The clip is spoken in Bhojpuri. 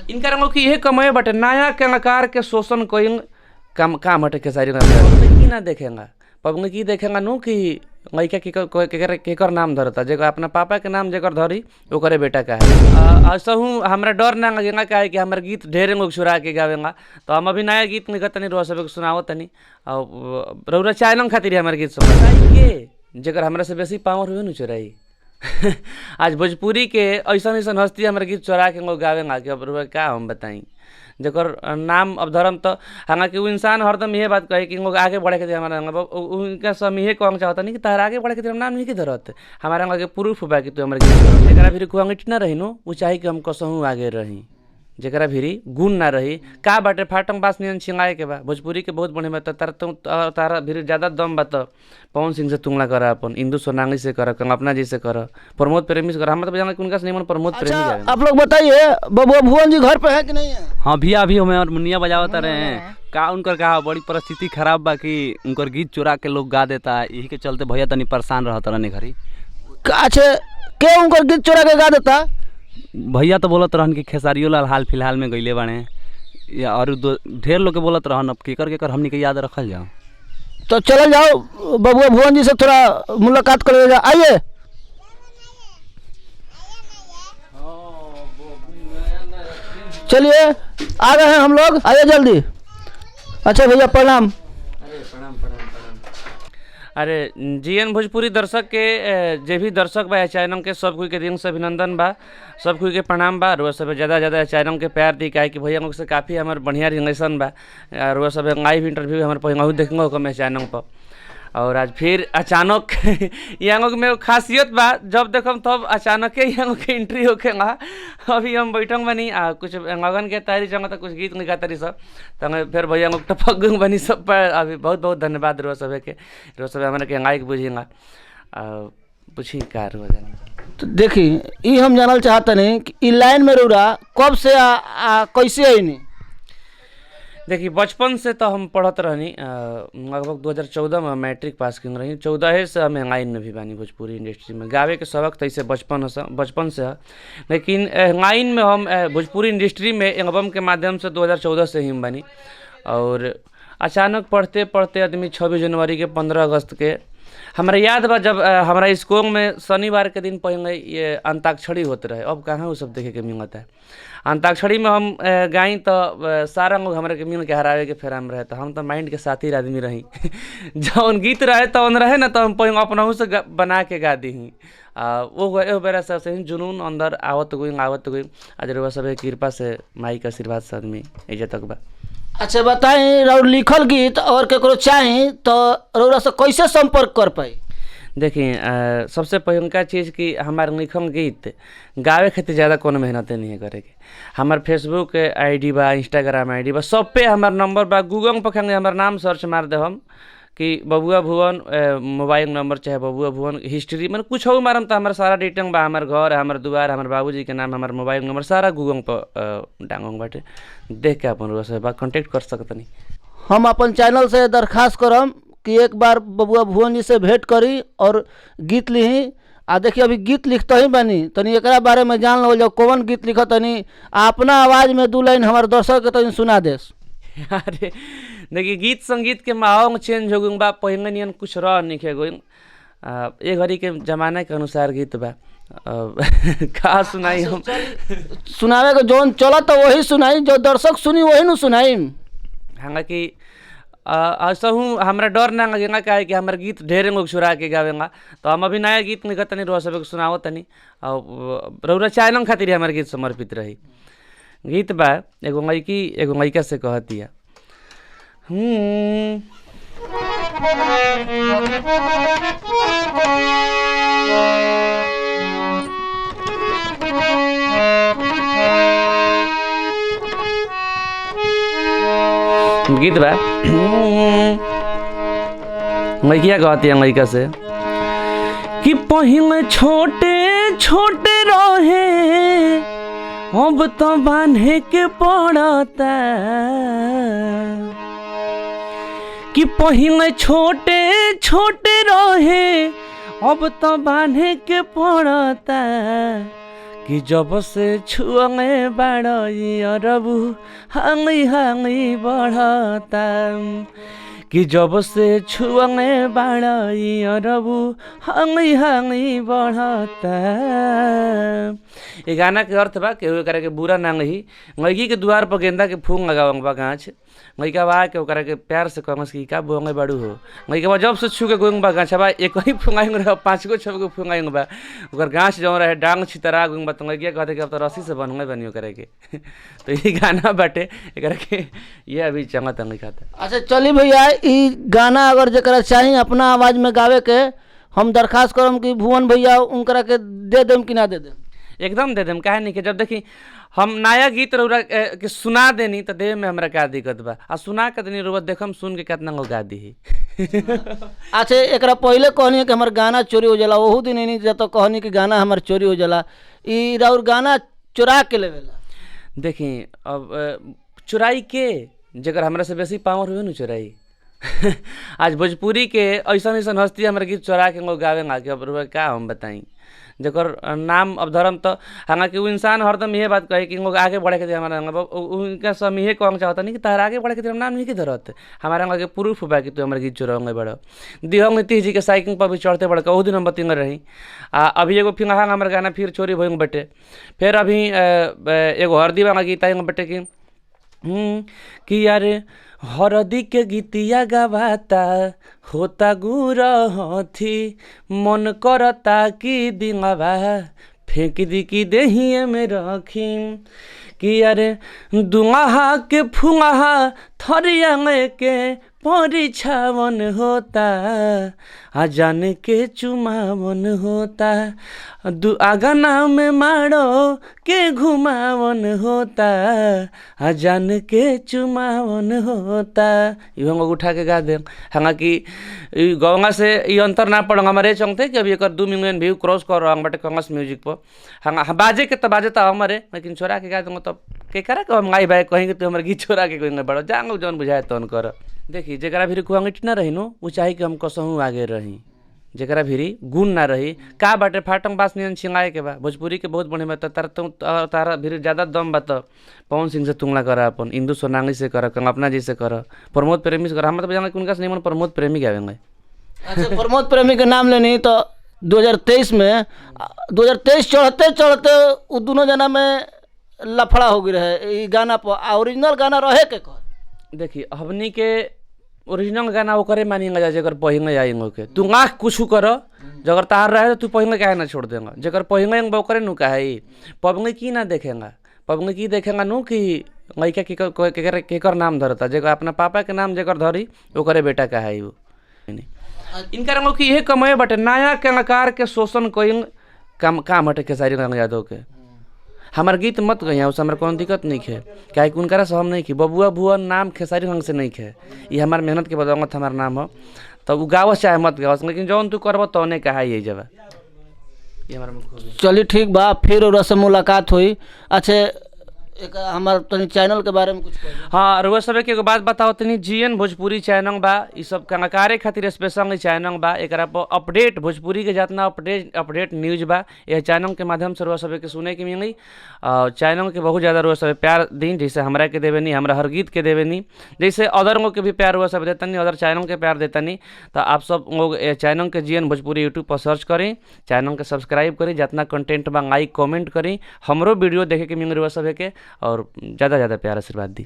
इनका रंगो कि यह कमाए बटे नया कलाकार के शोषण कोई काम काम हटे खेसारी लाल की ना देखेगा पबनी की देखेगा नु कि लड़का के केकर नाम धरता, जेकर अपना पापा के नाम जेकर धरी ओकरे बेटा का है। ऐसा हूँ हमरा डर ना लगेगा काहे कि हमारे गीत ढेर लोग चुरा के गावेगा, तो हम अभी नया गीत निकल तनी रोआ सब सुनाओ तनी और रउरा चैनल खातिर हमारे गीत सुना के जेकर हमरा से बेसी पावर हुए न चुराई। आज भोजपुरी के ऐसा ऐसा हस्ती हमारे गीत चुरा के लोग गावेगा कि अब रउरा का हम बताई, जेकर नाम अब धर्म तो हालांकि वो इंसान हरदम यह बात कहे कि लोग आगे बढ़े के हमारा उनका सब यह कहना चाहता नहीं कि तारा आगे बढ़े के हम नाम नहीं के धरत, हमारा आगे प्रूफ बा कि तू हमारे गीत एकरा फिर कुआंगठी ना रही नो, वो चाहे कि हम कसहूँ आगे रही, जरा भी गुण ना रही का बाटे फाटम बास नियन छिंगाए के बा। भोजपुरी के बहुत बढ़िया बा, तार तारा भी ज़्यादा दम बा तो पवन सिंह से तुलना कर, अपन इंदु सोनांगी से कर, कंगपना जी से कर, प्रमोद प्रेमी से कर, हम तो जाना उनका से निमन प्रमोद प्रेमी। अच्छा, आप लोग बताइए बबुआ भुवन जी घर पे है कि नहीं है? हाँ भैया अभी हमें और मुनिया बजावता रहे हैं का उनकर का बड़ी परिस्थिति खराब बा कि उनकर गीत चुरा के लोग गा देता, यही के चलते भैया तनी परेशान रहता रहने घरी। का के उनकर गीत चुरा के गा देता? भैया तो बोलत रहन कि खेसारियो लाल हाल फिलहाल में गईले बाने या और ढेर लोग के बोलत रहन, अब केकर केकर हमनी के याद रखल जाओ। तो चल जाओ बबुआ भुवन जी से थोड़ा मुलाकात कर जाओ, आइए। चलिए आ गए हैं हम लोग, आइए जल्दी। अच्छा भैया प्रणाम। अरे प्रणाम प्रणाम प्रणाम। अरे जीएन भोजपुरी दर्शक के जे भी दर्शक बा चैनल के सब कोई के दिल से अभिनंदन बा, सब कोई के प्रणाम बा। और सब ज़्यादा ज़्यादा चैनल के प्यार दी काहे कि भैया लोग से काफ़ी हमारे बढ़िया रिलेशन बा, और सब लाइव इंटरव्यू हमारे पहले देखूँगा कम चैनल पर। और आज फिर अचानक यहाँ में खासियत बा, जब देखम तब अचानक यहाँ के एंट्री होखेगा। अभी हम बैठंग बनी आ कुछ लगन के तैयारी चंगा तो कुछ गीत निका तरी सब तो फिर भैया लोग टपक बनी सब पर। अभी बहुत बहुत धन्यवाद रो सब के, रो सब हमारे के गायक बुझेगा पूछी का रो जाने। तो देखी ये हम जानल चाहते नहीं कि ई लाइन में रउरा कब से आ कैसे आईनी? देखिए बचपन से तो हम पढ़त रहनी, लगभग 2014 में मैट्रिक पास कर रही, 14 से हम लाइन में भी बानी भोजपुरी इंडस्ट्री में। गावे के सबक तो ऐसे बचपन से है, लेकिन लाइन में हम भोजपुरी इंडस्ट्री में एल्बम के माध्यम से 2014 से ही हम बानी। और अचानक पढ़ते पढ़ते आदमी 26 जनवरी के 15 अगस्त के हमारा याद बा, जब हमारा स्कूल में शनिवार के दिन पहले ये अंताक्षरी होते रहे, अब कहाँ वो सब देखे के मिलता है। अंताक्षरी में हम गाई तो सारा लोग हमारे के मिल के हरावे के फेराम रहे, तो हम तो माइंड के साथी आदमी रही जौन गीत रहे तौन रहे ना, तो हम पहले अपनहु से बना के गा दी। वो बेरा से जुनून अंदर आवत गई आवत गई, आज रउआ सब कृपा से माई के आशीर्वाद से आदमी एजे तक बा। अच्छा बताएं रउर लिखल गीत और केकरो चाही तो रउरा से कैसे संपर्क कर पाई? देखिए सबसे पहिलका चीज़ कि हमार लिखल गीत गावे खातिर ज़्यादा कोनो मेहनत नहीं है करे के। हमार फेसबुक आईडी बा, इंस्टाग्राम आईडी बा, सब पे हमार नंबर बा। गूगल पर खाली हमार नाम सर्च मार दे हम कि बबुआ भुवन मोबाइल नंबर चाहे बबुआ भुवन हिस्ट्री मैंने कुछ हो मारम तो हमार सारा डिटेल बा, हमार घर, हमार दुआर, हमार बाबूजी के नाम, हमार मोबाइल नंबर सारा गूगल पर डांगों बाटे, देख के अपन से बा कॉन्टेक्ट कर सकतनी। हम अपन चैनल से दरखास्त करम कि एक बार बबुआ भुवन जी से भेंट करी और गीत लिही। आ देखिए अभी गीत लिखते ही बनी तनी एकरा बारे में जान लो जाओ कौन गीत लिखत तनी, अपना आवाज़ में 2 लाइन हमारे दर्शक के तनी सुना देस। अरे देखिए गीत संगीत के माहौल चेंज हो गई बा, पहले नियन कुछ रह नहीं गई, ए घड़ी के जमाना के अनुसार गीत बा। का सुनाई हम? सुनावे के जौन चलत तो वही सुनाई, जो दर्शक सुनी वही न सुनाई। हालांकि ऐसा हूँ हमरा डर ना लगेगा काहे कि हमारे गीत ढेर लोग चुरा के गावेगा, तो हम अभी नया गीत निकल तनी रोआ सब सुनाओ तनी और रउरा चैनल खातिर हमारे गीत समर्पित रही। गीत बा एगो लड़की एगो लड़का से कहतिया, गीत बा लड़किया कहती है लड़का से कि पहले छोटे छोटे रहे अब तो बांधे के पड़ता, कि पहले छोटे छोटे रहे अब तो बांधे के पड़ता, कि जब से छुअंगे बाड़ई अरबू हांगी हांगी बढ़ता, कि जब से छुअंगे बाड़ई अरबू हांगी हांगी बढ़ता। ये गाना के अर्थ बा केहू एकरा के बुरा ना रही, लड़की के दुआर पर गेंदा के फूल लगावंग बा गाछ, लड़का बा के ओकरा के प्यार से कहंस कि का बोंगे बाड़ू हो, लड़का बा जब से छू के गोंग बा गाछ बा एक ही फुंगाइंग रहे, 5 गो 6 गो फुंगाइंग बा, ओकर गाछ जौन रहे डांग छितरा गोंग बा, तो लड़किया कहते कि अब तो रस्सी से बनंगे बनी ओकरा के। तो ये गाना बाटे एकरा के ये अभी चंगा तंगी खाता। अच्छा चली भैया, ई गाना अगर जरा चाही अपना आवाज़ में गावे के, हम दरखास्त करम कि भुवन भैया उनकरा के they them कि ना they them? एकदम they them, काहे नहीं के। जब देखी हम नया गीत रउरा के सुना देनी तो देवे में हमरा का दिक्कत बा, आ सुना के देनी रउरा देखम सुन के कितना गो गा दी। अच्छा एकरा पहले कहनी कि हमार गाना चोरी हो जाला, ओहू दिन नहीं जब तो कहनी कि गाना हमार चोरी हो जाला, ई राउर गाना चुरा के लेवेला। देखी अब चुराई के जकर हमरा से बेसी पावर हुए न चुराई। आज भोजपुरी के ऐसन ऐसन हस्ती हमारे गीत चोरा के गावे ना के अब रउरा का हम बताई, जकर नाम अब धर्म तो हालांकि वो इंसान हरदम यह बात कहे कि आगे बढ़े के हमारा उनका सब यह कहना चाहता नहीं कि तारा आगे बढ़े के हम नाम नहीं के धरत, हमारा आगे प्रूफ बा कि तू हमारे गीत चोराएंगे बड़ो। दिहोंग नीतीश जी के साइकिल पर भी चढ़ते बड़का वो दिन हम बतिंग रही, आ अभी एगो फिर हमारे गाना फिर चोरी भइल बटे, फिर अभी एगो हरदी वाला गीत आई बटे कि कि यार हरदी के गीतिया गवाता होता गुर हथी, मन करता कि दिंगवा फेंक दी कि देहिए में रखी, कि यार दुआहा के फुआहा थरिया के परिछावन होता, आ जान के चुमावन होता, दु आगना में मारो के घुमावन होता, आ जान के चुमावन होता। इहो हम उठा के गा दें, हालांकि गंगा से ये अंतर ना पड़ हमारे चंगते कि अभी एक 2 मिलियन व्यू क्रॉस कर रहा बटे कंगस म्यूजिक पर, हाँ बाजे के तो बाजे तो हमारे, लेकिन छोरा के गा दूँगा तब के करा के हम गाई भाई कहेंगे तो हमारे गीत छोरा के कहेंगे बड़ो जांगो जौन बुझाए तौन कर। देखी जरा भी कुआंगटी ना रही नो वो चाहे कि हम कसहूँ आगे रही, जरा भी गुण ना रही का बाटे फाटंग बास नियन छिंगाए के बा। भोजपुरी के बहुत बढ़िया बा, तारा तारा भी ज़्यादा दम बा तो पवन सिंह से तुलना कर, अपन इंदु सोनांगी से कर, कंगपना जी से कर, प्रमोद प्रेमी से कर, हम तो जाना कि उनका से नहीं प्रमोद प्रेमी गावेंगे। अच्छा प्रमोद प्रेमी के नाम लेनी तो 2023 में 2023 चढ़ते चढ़ते वो दोनों जना में लफड़ा हो गई रहे ई गाना पर, ओरिजिनल गाना रहे के कर। देखी हमनी के ओरिजिनल गाना ओकरे मानिएगा जा जकर पहिंगे जाएंगे के तू आँख कुछ कर जगर तार रहे तो तू पहिंगे काहे ना छोड़ देंगा, जकर पहिंगे ओकरे नु काहे पबंगे की ना देखेंगा, पबंगे की देखेंगा नु कि लड़का के केकर नाम धरता, जकर अपना पापा के नाम जकर धरी ओकरे बेटा काहे वो। इनका रंगों की यह कमाए बटे नया कलाकार के शोषण कोई काम काम हटे खेसारी रंग यादव के। हमार गीत मत गई उससे हमारा कोनो दिक्कत नहीं है, काहे कि उनकरा से हम नहीं खी, बबुआ भुवन नाम खेसारी रंग से नहीं है, ये हमार मेहनत के बदौलत हमार नाम हो, तब तो गावस चाहे मत गावस, लेकिन जौन तू करब तौने कहा यही जगह ये हमारा मुख्य। चलिए ठीक बा, फिर और से मुलाकात हुई। अच्छा एक हमार तनी चैनल के बारे में कुछ कह। हाँ रुआ सब के एगो बात बताओ तनी, जीएन भोजपुरी चैनल बा, ई सब कलाकारे खातिर स्पेशल चैनल बा, एकरा पर अपडेट भोजपुरी के जितना अपडेट न्यूज बा यह चैनल के माध्यम से रुआ सब के सुने के मिली। और चैनल के बहुत ज़्यादा रुआ सब प्यार दी, जैसे हमरा के देवे नी, हमरा हर गीत के देवे नी, जैसे अदर लोग के भी प्यार रुआ सब देतनी, अदर चैनल के प्यार देतनी। तो आप सब लोग चैनल के जीएन भोजपुरी यूट्यूब पर सर्च करें, चैनल के सब्सक्राइब करें, जितना कंटेंट बा लाइक कमेंट करें, हमरो वीडियो देखे के मिल रुआ सब के, और ज़्यादा ज़्यादा प्यार आशीर्वाद दी।